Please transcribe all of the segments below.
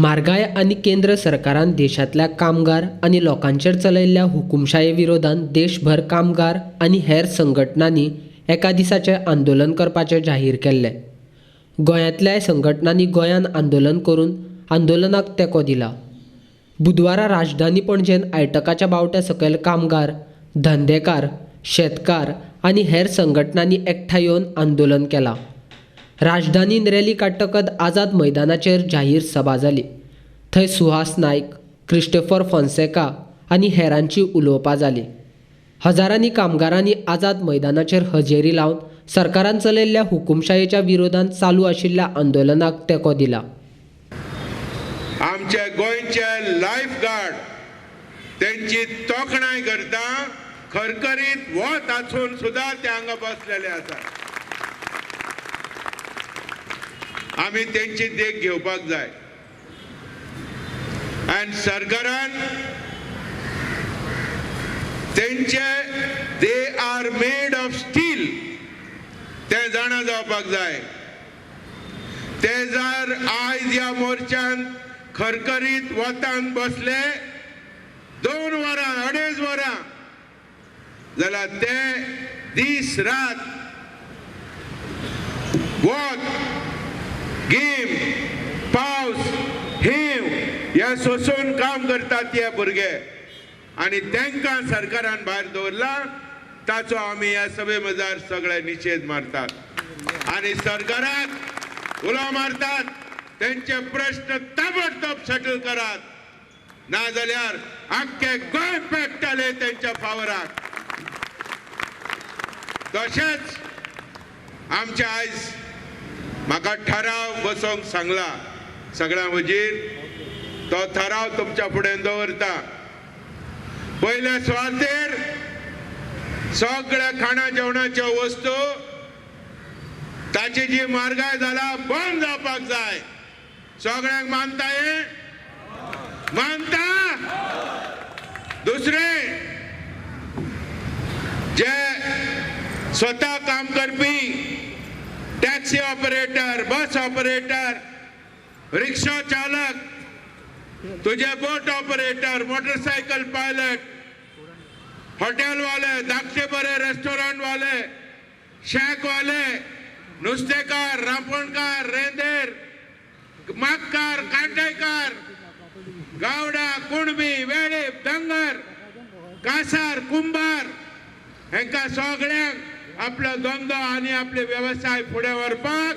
म्हारगाय आनी केंद्र सरकारान देशांतल्या कामगार आनी लोकांचेर चलयल्ल्या हुकुमशाये विरोधान देशभर कामगार आनी हेर संघटनांनी एका दिसाचें आंदोलन करपाचें जाहीर केल्लें. गोंयांतल्याय संघटनांनी गोंयांत आंदोलन करून आंदोलनाक तेंको दिला. बुधवारा राजधानी पणजेन आयटकाच्या बावट्या सकयल कामगार, धंदेकार, शेतकार आनी हेर संघटनांनी एकठांय येवन आंदोलन केलां. राजधानीन रॅली काडटकच आझाद मैदानाचेर जाहीर सभा जाली. थंय सुहास नायक, क्रिस्टोफर फोन्सेका आनी हेरांची उलोवपां जालीं. हजारांनी कामगारांनी आझाद मैदानाचेर हजेरी लावन सरकारान चलयल्ल्या हुकुमशायेच्या विरोधात चालू आशिल्ल्या आंदोलनाक तेंको दिला. आमच्या गोंयचे लायफ गार्ड तेंची तोखणाय करता, खरखरीत वत आसून सुद्धा ते हांगा बसलेले आसात. आमी तेंची देख घेवपाक जाय आनी सरकारान तेंचे they are made of steel ते जाणा जावपाक जाय. ते जर आयज ह्या मोर्चान खरखरीत वतान बसले 2 वरां 2.5 वरां जाल्यार ते दीस रात वत, गीम, पावस, हिंव हे सोसून काम करतात ते भुरगे आनी तांकां सरकारान भायर दवरला. ताचो आमी ह्या सभे मजार सगळे निशेध मारतात आनी सरकाराक उलो मारतात, तेंचे प्रश्न ताबडतोब सेटल करात, नाजाल्यार आख्खे गोंय पेट्टले तेंच्या फावराक. तशेंच आमचे आयज म्हाका ठराव बसोवंक सांगला सगळ्यां वजीर, तो ठराव तुमच्या फुडें दवरता. पयल्या सुवातेर सगळ्या खाणा जेवणाच्यो वस्तू ताची जी म्हारगाय जाला बंद जावपाक जाय. सगळ्यांक मानता हें? मानता? दुसरें, जे स्वता काम करपी टॅक्सी ऑपरेटर, बस ऑपरेटर, रिक्षा चालक, तुझे बोट ऑपरेटर, मोटरसायकल पायलट, हॉटेलवाले, धाकटे बरे रेस्टॉरंटवाले, शॅकवाले, नुस्तेकार, रांपणकार, रेंदेर, मागकार, कांटेकार, गावडा, कुणबी, वेळीप, धंगर, कासार, कुंभार हेंका सगळ्यांक आपलो धंदो आनी आपले वेवसाय फुडें व्हरपाक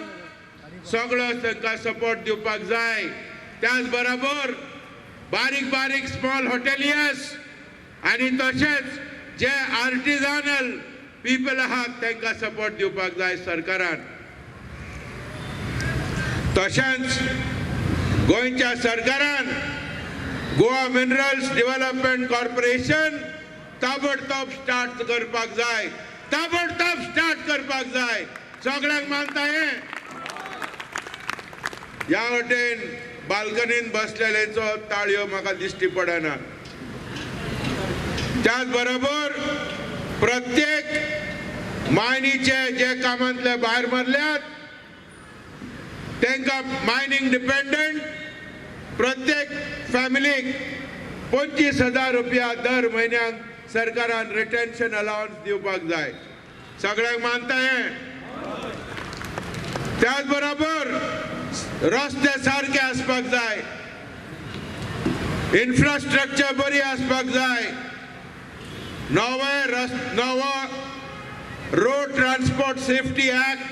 सगळो तांकां सपोर्ट दिवपाक जाय. त्याच बरोबर बारीक बारीक स्मॉल हॉटेलियर्स आनी तशेंच जे आर्टिजानल पीपल आहात तांकां सपोर्ट दिवपाक जाय सरकारान. तशेंच गोंयच्या सरकारान गोवा मिनरल्स डेव्हलपमेंट कॉर्पोरेशन ताबडतोब स्टार्ट करपाक जाय, ताबडतोब स्टार्ट करपाक जाय. सगळ्यांक मानता हें? ह्या वटेन बाल्कनीन बसलेल्यांचो ताळयो म्हाका दिश्टी पडना. त्याच बरोबर प्रत्येक मायनीचे जे कामांतले भायर मारल्यात तांकां मायनींग डिपेंडंट प्रत्येक फॅमिलीक 25,000 रुपया दर म्हयन्याक सरकारान रिटेन्शन अलावन्स दिवपाक जाय. सगळ्यांक मानता हें? त्याच बरोबर रस्ते सारके आसपाक जाय, इन्फ्रास्ट्रक्चर बरी आसपाक जाय. नवो रोड ट्रान्सपोर्ट सेफ्टी ऍक्ट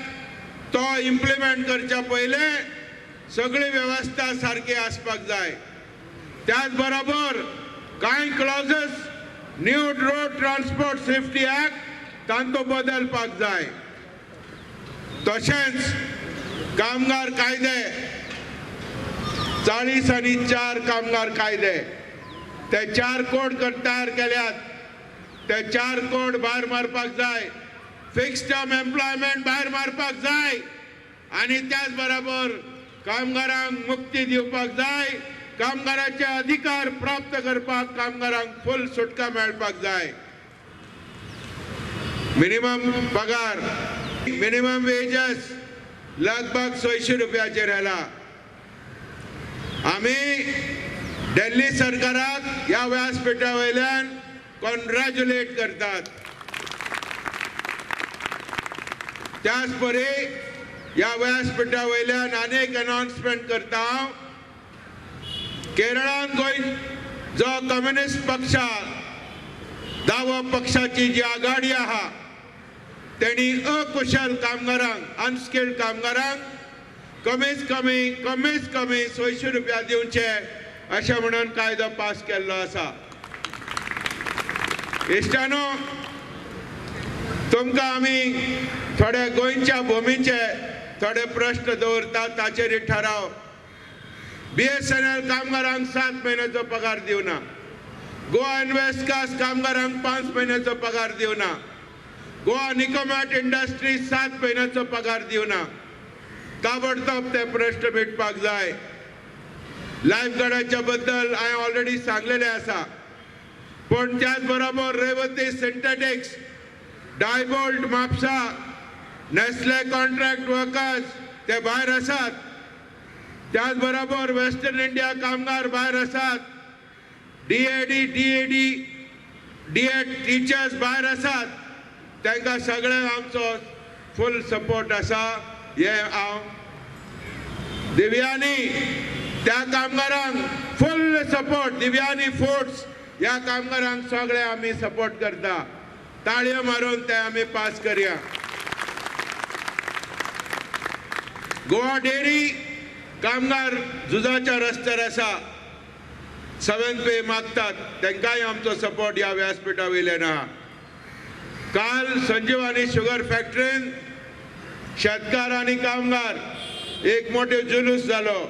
तो इम्प्लिमेंट करच्या पयले सगळी वेवस्था सारकी आसपाक जाय. त्याच बरोबर कांय clauses new road transport safety act तांचो बदलपाक जाय. तशेंच कामगार कायदे 40 आनी 4 कामगार कायदे ते 4 कोड तयार केल्यात, ते 4 कोड भायर मारपाक जाय. फिक्स टर्म एम्प्लॉयमेंट भायर मारपाक जाय आनी त्याच बरोबर कामगारांक मुक्ती दिवपाक जाय. कामगाराचे अधिकार प्राप्त करपाक कामगारांक फुल सुटका मेळपाक जाय. मिनिमम पगार, मिनिमम वेजस लगभग 600 रुपयाचेर आयला। आमी दिल्ली सरकाराक ह्या व्यासपीठा वयल्यान कॉन्ग्रॅच्युलेट करतात. त्याच परी ह्या व्यासपीठा वयल्यान आनीक अनाउन्समेंट करता हांव. केरळान गोंय जो कम्युनिस्ट पक्षा दावो पक्षाची जी आघाडी आहा तेणी अकुशल कामगारांक, अनस्किल्ड कामगारांक कमीत कमी कमीत कमी 600 रुपया दिवचे अशें म्हणून कायदो पास केल्लो आसा. इश्टानो, तुमकां आमी थोडे गोंयच्या भुमीचे थोडे प्रश्न दवरतात, ताचेर ठराव. BSNL कामगारांक 7 म्हयन्याचो पगार दिवना, गोवा इन्व्हेस्टकास्ट कामगारांक 5 म्हयन्याचो पगार दिवना, गोवा निकोमॅट इंडस्ट्री 7 म्हयन्याचो पगार दिवना. ताबडतोब ते प्रश्न मिटपाक जाय. लायफ गार्डाच्या बद्दल हांवें ऑलरेडी सांगलेलें आसा, पूण त्याच बरोबर Revati synthetics, Diebold Mapusa, Nestle contract workers ते भायर आसात. त्याच बरोबर वेस्टर्न इंडिया कामगार भायर आसात, DAD DAD DEd teachers भायर आसात. तांकां सगळ्यांक आमचो फूल सपोर्ट आसा. हे हांव दिव्यानी त्या कामगारांक फूल सपोर्ट, दिव्यानी फोर्ट्स ह्या कामगारांक सगळे आमी सपोर्ट करता. ताळयो मारून ते आमी पास करया. गोवा डेअरी कामगार झुजाच्या रस्त्यार आसा, 7 पे मागतात, तांकांय आमचो सपोर्ट ह्या व्यासपीठा वयल्यान आहा. काल संजीवनी शुगर फॅक्टरीन शेतकार आनी कामगार एक मोठो जुलूस जालो.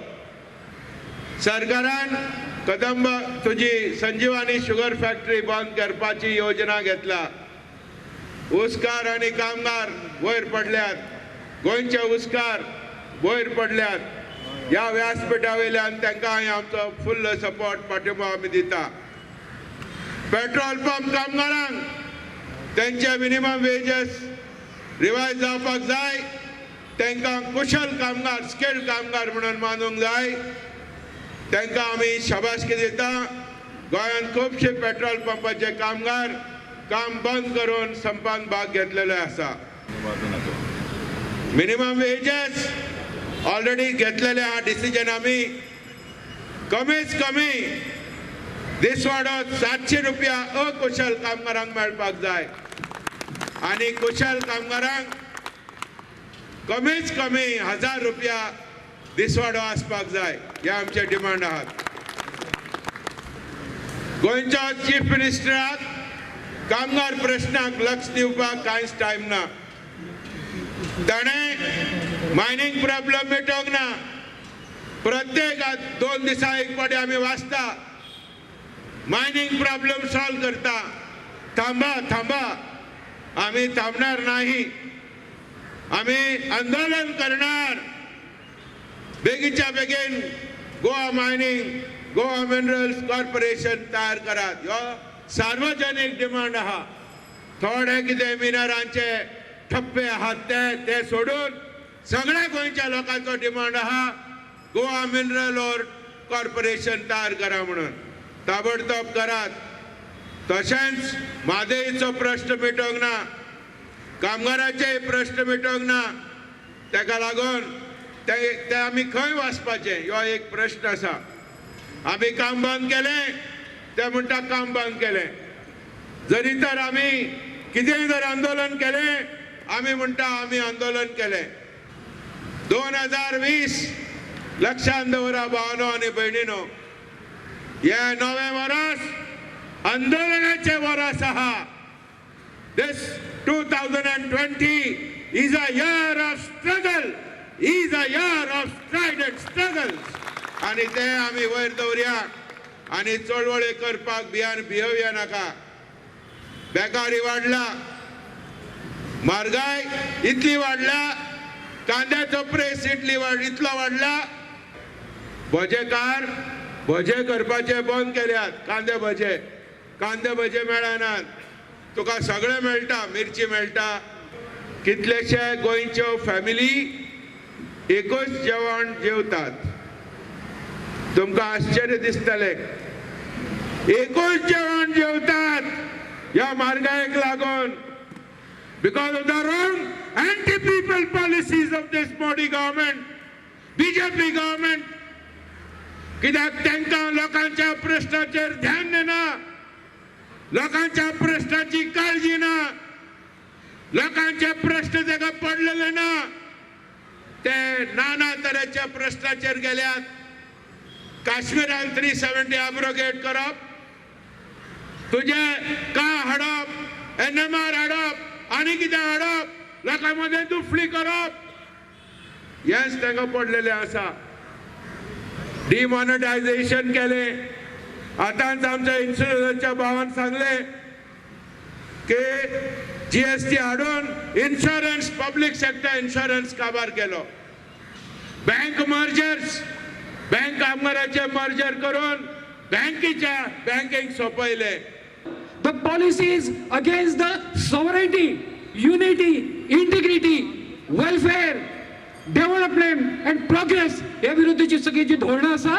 सरकारान कदंब तुजी संजीवनी शुगर फॅक्टरी बंद करपाची योजना घेतला. ऊसकार आनी कामगार वयर पडल्यात, गोंयचे ऊसकार वयर पडल्यात. ह्या व्यासपीठा वयल्यान तांकां आमचो फुल्ल सपोर्ट पाठिंबो आमी दिता. पेट्रोल पंप कामगारांक तेंचे मिनिमम वेजेस रिवायज जावपाक जाय, तांकां कुशल कामगार, स्किल्ड कामगार म्हणून मानूंक जाय. तांकां आमी शाबासकी दिता. गोंयांत खुबशे पेट्रोल पंपाचे कामगार काम बंद करून संपान भाग घेतलेले आसा. मिनिमम वेजेस ऑलरेडी घेतलेले हा डिसिजन आमी. कमीत कमी दिसवाडो 700 रुपया अकुशल कामगारांक मेळपाक जाय आनी कुशल कामगारांक कमीत कमी 1000 रुपया दिसवाडो आसपाक जाय. हे आमचे डिमांड आहात. गोंयच्या चीफ मिनिस्टराक कामगार प्रश्नाक लक्ष दिवपाक कांयच टायम ना. ताणें मायनींग प्रॉब्लम मिटोवंक ना. प्रत्येक 2 दिसां एक फावटी आमी वाचता मायनींग प्रॉब्लम सॉल्व करता. थांबा थांबा, आमी थांबणार नाही, आमी आंदोलन करणार. बेगीच्या बेगीन Goa mining, Goa minerals corporation तयार करात, ह्यो सार्वजनीक डिमांड आहा. थोडे कितें मिनरांचे ठप्पे आहात ते सोडून सगळ्या गोंयच्या लोकांचो डिमांड आहा गोवा मिनरल और कॉर्पोरेशन तयार करा म्हणून. ताबडतोब करात. तशेंच म्हादयचो प्रश्न मिटोवंक ना, कामगाराचेय प्रश्न मिटोवंक ना. ताका लागून ते आमी खंय वचपाचें हो एक प्रश्न आसा. आमी काम बंद केलें, ते म्हणटा काम बंद केलें. जरी तर आमी कितेंय जर आंदोलन केलें, आमी म्हणटा आमी आंदोलन केलें. 2020 लक्षांत दवरा भावनो आनी भयणीनो, हें नवें वर्स आंदोलनाचें वर्स आहा. This 2020 is a year of struggle, is a year of strident struggles. आनी ते आमी वयर दवरया आनी चळवळी करपाक भियान भियोवया नाका. बेकारी वाडला, म्हारगाय इतली वाडला, कांद्याचो प्रेस इतलो वाडला. भजेकार भजे करपाचे बंद केल्यात. कांदे भजे, कांदे भजे मेळनात. तुका सगळें मेळटा, मिरची मेळटा. कितलेशे गोंयच्यो फॅमिली एकूच जेवण जेवतात. तुमकां आश्चर्य दिसतलें, एकूच जेवण जेवतात ह्या म्हारगायेक लागून. Because of the wrong anti people policies of this Modi government, BJP government. कित्याक तांकां लोकांच्या प्रश्नाचेर ध्यान दिना, लोकांच्या प्रश्नाची काळजी ना, लोकांचे प्रश्न ताका पडलेले ना, ते नाना तरेच्या प्रश्नाचेर गेल्यात. काश्मीरान 370 अब्रोगेट करप, तुजे का हाडप, NMR हाडप, आनी कितें हाडप, लोकां मदें दुफळी करप, हेंच तांकां पडलेलें आसा. डिमॉनिटायझेशन केलें. आतांच आमच्या इन्शुरन्साच्या भावान सांगलें की GST हाडून इन्शुरन्स, पब्लीक सेक्टर इन्शुरन्स काबार केलो. बँक मर्जर्स, बँक कामगाराचे मर्जर करून बँकेच्या बँकेक सोंपयले. The policies against the sovereignty, unity, integrity, welfare, development and progress ह्या विरुद्धची सगळी जी धोरणां आसा,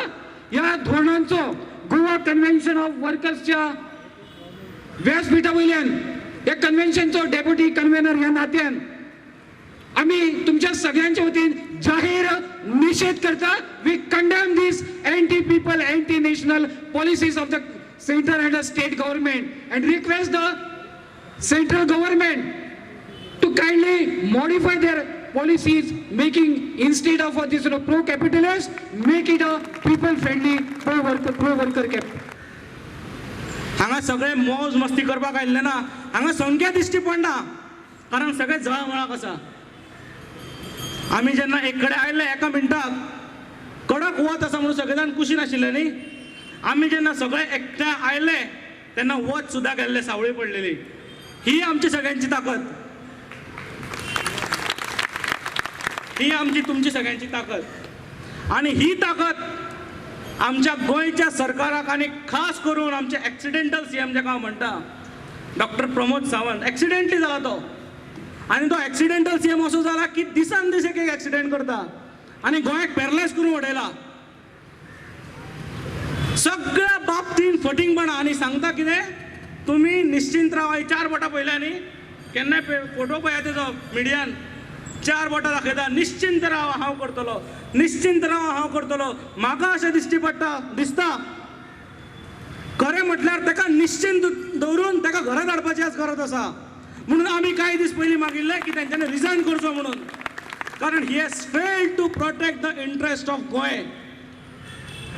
ह्या धोरणांचो गोवा कन्व्हेन्शन ऑफ वर्कर्सच्या व्यासपीठा वयल्यान ह्या कन्व्हेन्शनचो डेप्युटी कन्व्हेनर ह्या नात्यान आमी तुमच्या सगळ्यांच्या वतीन जाहीर निषेध करता. We condemn this anti people, anti national policies of the centre and the state government and request the central government to kindly modify their policies, making instead of this pro capitalist, make it a people friendly, pro worker cap. हांगा सगळे मौज मस्ती करपाक आयिल्ले ना, हांगा संख्या दिश्टी पडना, कारण सगळे जळमळाक आसा. आमी जेन्ना एक कडेन आयले एका मिनटाक कडक वत आसा म्हणून सगळे जाण कुशीन आशिल्ले न्ही. आमी जेन्ना सगळे एकठांय आयले तेन्ना वत सुद्दां गेल्ले, सावळी पडलेली. ही आमची सगळ्यांची ताकद, ही आमची तुमची सगळ्यांची ताकद. आनी ही ताकद आमच्या गोंयच्या सरकाराक आनी खास करून आमचे एक्सिडेंटल CM जाका हांव म्हणटा डॉक्टर प्रमोद सावंत, एक्सिडेंटली जाला तो. आनी तो एक्सिडेंटल CM असो जाला की दिसान दीस एक एक एक्सिडेंट करता आनी गोंयाक पॅरलायज करून उडयला. सगळ्या बाबतीन फटींगपणां. आनी सांगता कितें, तुमी निश्चिंत रावा. ही 4 बोटां पळयल्या न्ही, केन्नाय फोटो पळया तेजो मिडियान, 4 बोटां दाखयता, निश्चिंत रावा हांव करतलो, निश्चिंत रावा हांव करतलो. म्हाका अशें दिश्टी पडटा, दिसता खरें म्हटल्यार ताका निश्चिंत दवरून ताका घरा धाडपाची आज गरज आसा. म्हणून आमी कांय दीस पयलीं मागिल्लें की तेंच्यांनी रिजायन करचो म्हणून, कारण he has failed to protect the interest of Goa.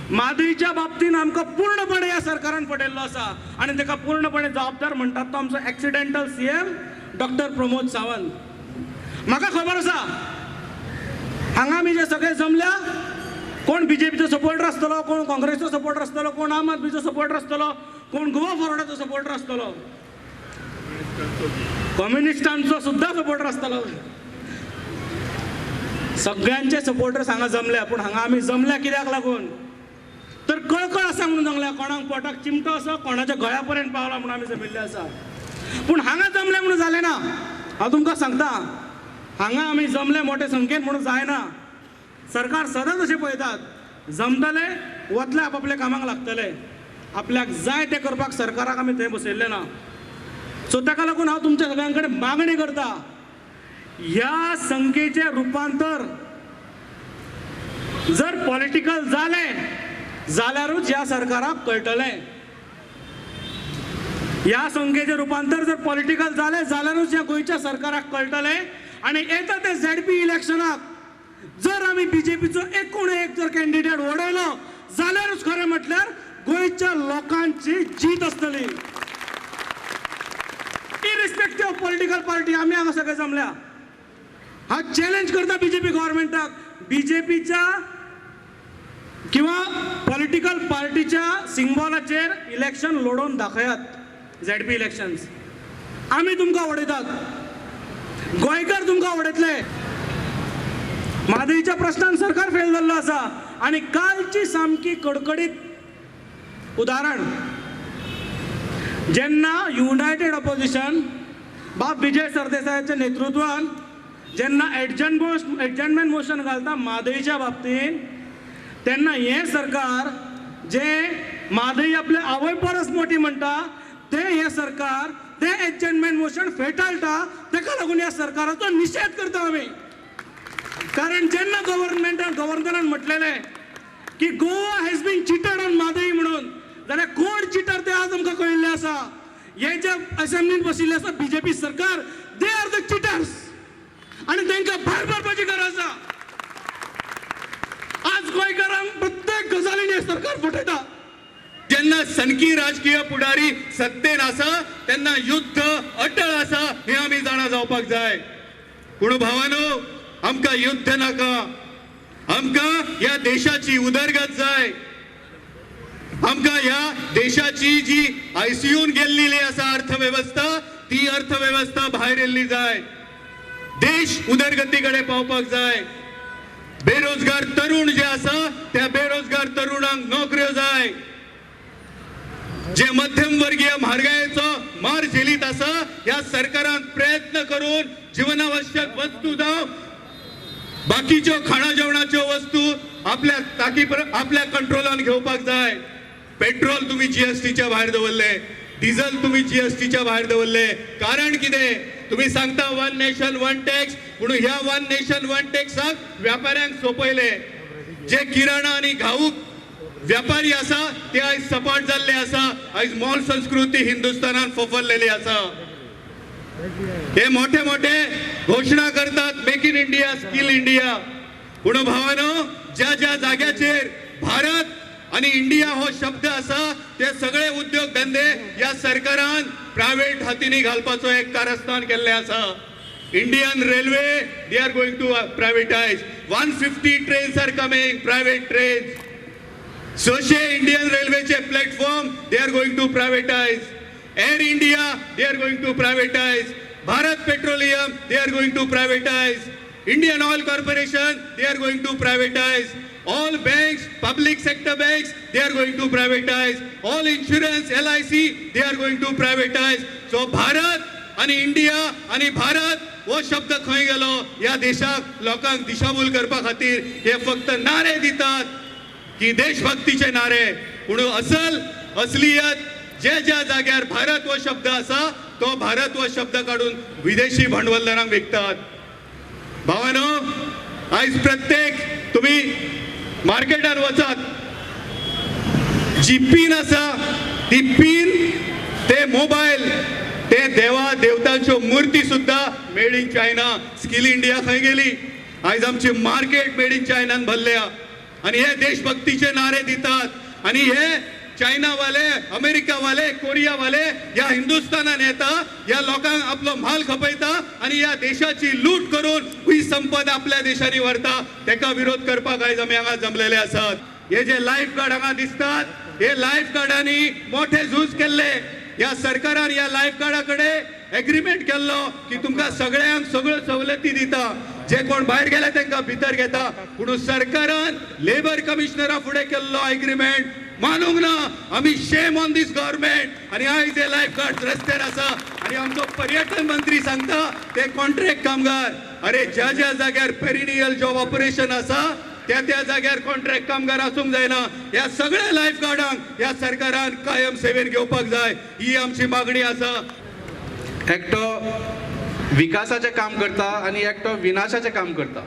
म्हादयच्या बाबतीन आमकां पूर्णपणे ह्या सरकारान फटयल्लो आसा आनी ताका पूर्णपणे जबाबदार म्हणटात तो आमचो accidental CM doctor Pramod Sawant. म्हाका खबर आसा हांगा आमी जे सगळे जमल्या, कोण बीजेपीचो सपोर्टर आसतलो, कोण काँग्रेसचो सपोर्टर आसतलो, कोण आम आदमीचो सपोर्टर आसतलो, कोण गोवा फॉरवर्डाचो सपोर्टर आसतलो, कम्युनिस्टांचो सुद्दां सपोर्टर आसतलो. सगळ्यांचे सपोर्टर्स हांगा जमल्या. पूण हांगा आमी जमल्या कित्याक लागून, तर कळकळ आसा म्हणून जमल्या. कोणाक पोटाक चिमटो आसा, कोणाच्या गळ्या पर्यंत पावला म्हणून आमी जमिल्ले आसा. पूण हांगा जमले म्हणून जालें ना. हांव तुमकां सांगता, हांगा आमी जमले मोठे संख्येन म्हणून जायना. सरकार सदांच अशें पळयतात, जमतले वतले आपापल्या कामाक लागतले, आपल्याक जाय तें करपाक सरकाराक आमी थंय बसयल्लें ना. सो ताका लागून हांव तुमच्या सगळ्यां कडेन मागणी करता, ह्या संख्येचें रुपांतर जर पॉलिटिकल जालें जाल्यारूच ह्या सरकाराक कळटलें. ह्या संख्येचें रुपांतर जर पॉलिटिकल जालें जाल्यारूच ह्या गोंयच्या सरकाराक कळटलें. आनी येता ते ZP इलेक्शनाक जर आमी बीजेपीचो एकूण एक जर कॅन्डिडेट वडयलो जाल्यारूच खरें म्हटल्यार गोंयच्या लोकांची जीत आसतली. इरिस्पेक्टीव ऑफ पॉलिटिकल पार्टी आमी हांगा सगळे जमल्या. हांव चॅलेंज करता बीजेपी गव्हर्मेंटाक, बीजेपीच्या किंवा पॉलिटिकल पार्टीच्या सिंबॉलाचेर इलेक्शन लडोवन दाखयात. ZP elections आमी तुमकां वडयतात, गोंयकार तुमकां वडयतले. म्हादयच्या प्रश्नान सरकार फेल जाल्लो आसा आनी कालची सामकी कडकडीत उदाहरण, जेन्ना युनायटेड ऑपोजिशन बाब विजय सरदेसायाच्या नेतृत्वान जेन्ना एडजर्नमेंट मोशन घालता म्हादयच्या बाबतीन, तेन्ना हें सरकार जें म्हादय आपल्या आवय परस मोठी म्हणटा तें हें सरकार तें एडजर्नमेंट मोशन फेटाळटा. तेका लागून ह्या सरकाराचो निशेध करता आमी. कारण जेन्ना गव्हर्नमेंटान गव्हर्नरान म्हटलेलें की Goa has been cheated on Mhadei म्हणून, जाल्यार कोण चिटर तें आज आमकां कळिल्लें आसा. हे जे असेंब्लीन बशिल्ले आसा बीजेपी सरकार, they are the cheaters आनी तांकां भायर मारपाची गरज आसा. आज गोंयकारांक प्रत्येक गजालीन हें सरकार फटयता. जेन्ना सनकी राजकीय पुढारी सत्तेन आसा तेन्ना युद्ध अटळ आसा हें आमी जाणा जावपाक जाय. पूण भावानो, आमकां युद्ध नाका, आमकां ह्या देशाची उदरगत जाय. आमकां ह्या देशाची जी आयसीयून गेल्ली आसा अर्थवेवस्था, ती अर्थवेवस्था भायर येयल्ली जाय. देश उदरगती कडेन पावपाक जाय. बेरोजगार तरुण जे आसा त्या बेरोजगार तरुणांक नोकऱ्यो जाय. जे मध्यम वर्गीय म्हारगायेचो मार झेलीत आसा ह्या सरकारान प्रयत्न करून जीवनावश्यक वस्तू जावं बाकीच्यो खाणा जेवणाच्यो वस्तू आपल्या ताकी आपल्या कंट्रोलान घेवपाक जाय. पेट्रोल तुम्ही जीएसटीच्या भायर दवरले, डिझल तुम्ही जीएसटीच्या भायर दवरले. कारण कितें? तुम्ही सांगता वन नेशन वन टॅक्स, पूण ह्या वन नेशन वन टॅक्साक व्यापाऱ्यांक सोंपयले. जे किराणा आनी घाऊक व्यापारी आसा ते आयज सपाट जाल्ले आसा. आयज मॉल संस्कृती हिंदुस्थानान फोफरलेली आसा. हे मोठे मोठे घोशणा करतात make in India, skill India, पूण भावानो, ज्या ज्या जाग्याचेर भारत आनी इंडिया हो शब्द आसा ते सगळे उद्योग धंदे ह्या सरकारान प्रायव्हेट हातींनी घालपाचो एक कारस्थान केल्लें आसा. Indian Railway they are going to privatise. 150 trains are coming, private trains. 600 Indian रेल्वेचे platform they are going to privatise. Air India they are going to privatise. Bharat Petroleum they are going to privatise. Indian Oil Corporation they are going to privatise. All banks, public sector banks, they are going to privatise. All insurance, LIC, they are going to privatise. So Bharat आनी India आनी भारत हो शब्द खंय गेलो? ह्या देशाक लोकांक दिशाभूल करपा खातीर हे फक्त नारे दितात की देशभक्तीचे नारे, पूण असल असलियत जे ज्या जाग्यार भारत हो शब्द आसा तो भारत हो शब्द काडून विदेशी भांडवलदारांक विकतात. भावानो, आयज प्रत्येक तुम्ही मार्केटार वचात, जी पीन आसा ती पीन, ते मोबायल, ते देवा देवतांच्यो मूर्ती सुद्दां made in China. Skill India खंय गेली? आयज आमची मार्केट मेड इन चायनान भरल्या आनी हे देशभक्तीचे नारे दितात. आनी हे चायनावाले, अमेरिकावाले, कोरियावाले ह्या हिंदुस्थानान येता, ह्या लोकांक आपलो म्हाल खपयता आनी ह्या देशाची लूट करून ही संपद आपल्या देशांनी व्हरता. तेका विरोध करपाक आयज आमी हांगा जमलेले आसात. हे जे लायफ गार्ड हांगा दिसतात, हे लायफ गार्डांनी मोठे झूज केल्ले. ह्या सरकारान ह्या लायफ गार्डा कडेन एग्रीमेंट केल्लो की तुमकां सगळ्यांक सगळ्यो सवलती दिता, जे कोण भायर गेले तांकां भितर घेता. पूण सरकारान लेबर कमिशनरा फुडें केल्लो एग्रीमेंट मानूंक ना. आमी शेम ऑन these government. आनी आयज हे लायफ गार्ड रस्त्यार आसा आनी आमचो पर्यटन मंत्री सांगता ते कॉन्ट्रॅक्ट कामगार. अरे ज्या ज्या जाग्यार पेरिनियल जॉब ऑपरेशन आसा त्या त्या जाग्यार कॉन्ट्रॅक्ट कामगार आसूंक जायना. ह्या सगळ्या लायफ गार्डांक ह्या सरकारान कायम सेवेन घेवपाक जाय, ही आमची मागणी आसा. एकटो विकासाचें काम करता आनी एकटो विनाशाचें काम करता.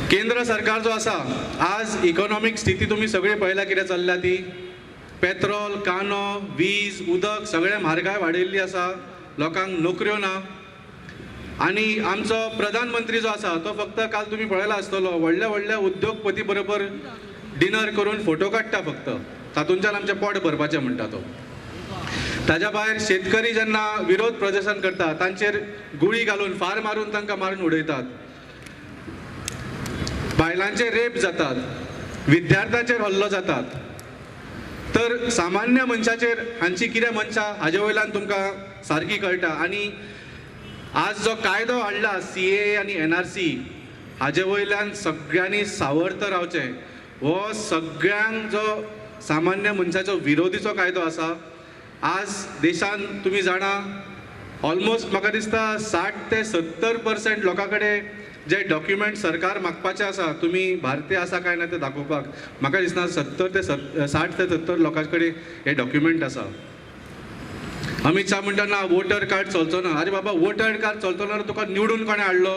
केंद्र सरकार जो आसा, आज इकॉनॉमीक स्थिती तुमी सगळी पळयल्या कितें चल्ल्या ती. पेट्रोल, कांदो, वीज, उदक सगळें म्हारगाय वाडयल्ली आसा, लोकांक नोकऱ्यो ना. आनी आमचो प्रधानमंत्री जो आसा तो फक्त काल तुमी पळयला आसतलो व्हडल्या व्हडल्या उद्योगपती बरोबर डिनर करून फोटो काडटा फक्त, तातूंच्यान आमचें पोट भरपाचें म्हणटा तो. ताज्या भायर शेतकरी जेन्ना विरोध प्रदर्शन करता तांचेर गुळी घालून फार मारून तांकां मारून उडयतात, बायलांचेर रेप जातात, विद्यार्थ्यांचेर हल्लो जातात. तर सामान्य मनशाचेर हांची कितें मनशां हाजे वयल्यान तुमकां सारकी कळटा. आनी आज जो कायदो हाडला CAA आनी NRC हाजे वयल्यान सगळ्यांनी सावरत रावचें. हो सगळ्यांक जो सामान्य मनशाचो विरोधीचो कायदो आसा. आज देशान तुमी जाणा ऑलमोस्ट म्हाका दिसता 60 ते 70% लोकां कडेन जे डॉक्युमेंट सरकार मागपाचें आसा तुमी भारतीय आसा काय ना ते दाखोवपाक, म्हाका दिसना 70 ते 60 ते 70 लोकां कडेन हे डॉक्युमेंट आसा. अमित शाह म्हणटा ना वोटर कार्ड चलचो ना. अरे बाबा, वोटर कार्ड चलचो ना तुका निवडून कोणें हाडलो?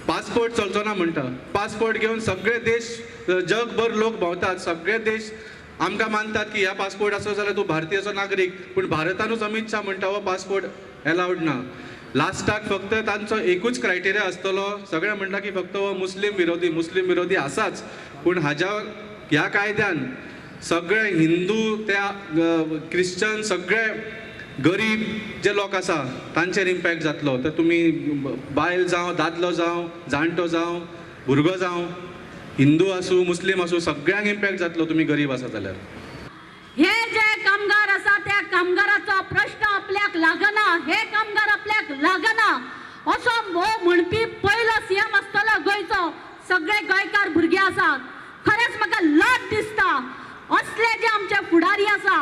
पासपोर्ट चलचो ना म्हणटा, पासपोर्ट घेवन सगळे देश जगभर लोक भोंवतात, सगळे देश आमकां मानतात की ह्या पासपोर्ट आसो जाल्यार तूं भारतीयाचो नागरीक. पूण भारतानूच अमित शाह म्हणटा हो पासपोर्ट एलावड ना. लास्टाक फक्त तांचो एकूच क्रायटेरिया आसतलो, सगळे म्हणटा की फक्त हो मुस्लीम विरोधी, मुस्लीम विरोधी आसाच, पूण हाज्या ह्या कायद्यान सगळे हिंदू त्या क्रिश्चन सगळे गरीब जे लोक आसा तांचेर इम्पॅक्ट जातलो. तर तुमी बायल जावं, दादलो जावं, जाणटो जावं, भुरगो जावं, हिंदू आसूं मुस्लीम आसूं, सगळ्यांक इम्पॅक्ट जातलो तुमी गरीब आसा जाल्यार. हे जे कामगार आसा त्या कामगाराचो प्रश्न आपल्याक लागना, हे कामगार आपल्याक लागना असो हो म्हणपी पयलो सीएम आसतलो गोंयचो. सगळे गोंयकार भुरगे आसात, खरेंच म्हाका लज दिसता असले जे आमचे फुडारी आसा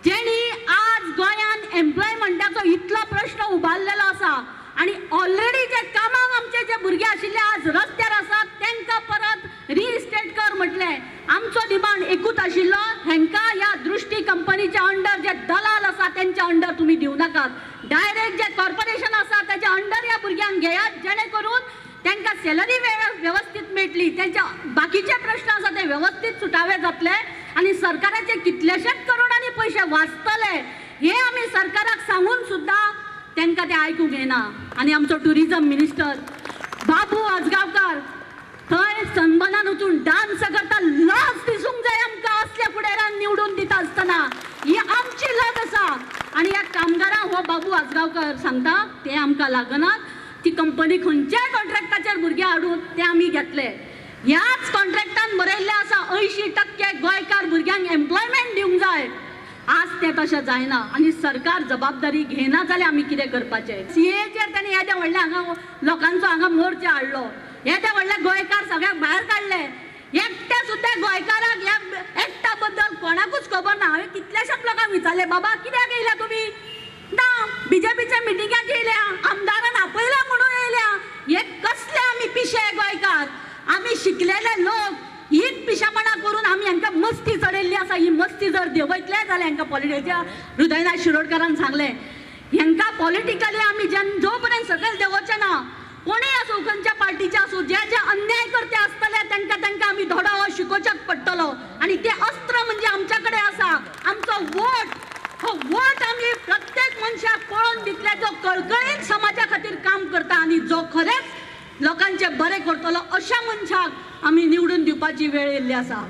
जेणी आज गोंयान एम्प्लॉयमेंटाचो इतलो प्रश्न उबारलेलो आसा आनी ऑलरेडी जे कामाक आमचे जे भुरगे आशिल्ले आज रस्त्यार आसात तांकां परत रिइन्स्टेट कर म्हटलें. आमचो डिमांड एकूच आशिल्लो, हेंकां ह्या दृश्टी कंपनीच्या अंडर जे दलाल आसा तेंच्या अंडर तुमी दिवं नाकात, डायरेक्ट जे कॉर्पोरेशन आसा तेच्या अंडर ह्या भुरग्यांक घेयात जेणे करून तांकां सॅलरी वेवस्थीत मेळटली, तेंच्या बाकीचे प्रश्न आसा ते वेवस्थीत सुटावे जातले आनी सरकाराचे कितलेशेच करोडांनी पयशे वाचतले. हे आमी सरकाराक सांगून सुद्दां तांकां ते आयकूंक येना. आनी आमचो ट्युरिजम मिनिस्टर बाबू आजगांवकार थंय सनबनान वचून डान्स करता. लज दिसूंक जाय आमकां असल्या फुडारान निवडून दिता आसतना, ही आमची लज आसा. आनी ह्या कामगारांक हो बाबू आजगांवकार सांगता ते आमकां लागनात, ती कंपनी खंयच्याय कॉन्ट्रॅक्टाचेर भुरगे हाडून ते आमी घेतले. ह्याच कॉन्ट्रॅक्टान बरयल्लें आसा 80% गोंयकार भुरग्यांक एम्प्लॉयमेंट दिवंक जाय. आज तें तशें जायना आनी सरकार जबाबदारी घेना जाल्यार आमी कितें करपाचें? सीएचेर ताणें येदें व्हडलें हांगा लोकांचो हांगा मोर्चा हाडलो, येदें व्हडले गोंयकार सगळ्यांक भायर काडले, एकट्या सुद्दां गोंयकाराक ह्या एक्टा बद्दल कोणाकूच खबर ना. हांवें कितल्याशाच लोकांक विचारलें, बाबा कित्याक येयल्या तुमी? ना बीजेपीच्या मिटिंगाक येयल्या, आमदारान आपयला म्हणून येयल्या. हे कसले आमी पिशे गोंयकार? आमी शिकलेले लोक हीच पिशेपणां करून आमी हांकां मस्ती चडयल्ली आसा. ही मस्ती जर देंवयतले जाल्यार हांकां पॉलिटिकल हृदयनाथ शिरोडकारान सांगलें, हांकां पॉलिटिकली आमी जेन्ना जो पर्यंत सकयल देंवोवचे ना, कोणूय आसूं खंयच्या पार्टीचे आसूं, जे जे अन्याय करते आसतले तांकां तांकां आमी धडो हो शिकोवचेच पडटलो. आनी तें अस्त्र म्हणजे आमच्या कडेन आसा, आमचो वोट. हो वोट आमी प्रत्येक मनशाक पळोवन दितले जो कळकळीन समाजा खातीर काम करता आनी जो खरेंच लोकांचे बरें करतलो अशा मनशाक आमी निवडून दिवपाची वेळ येयल्ली आसा.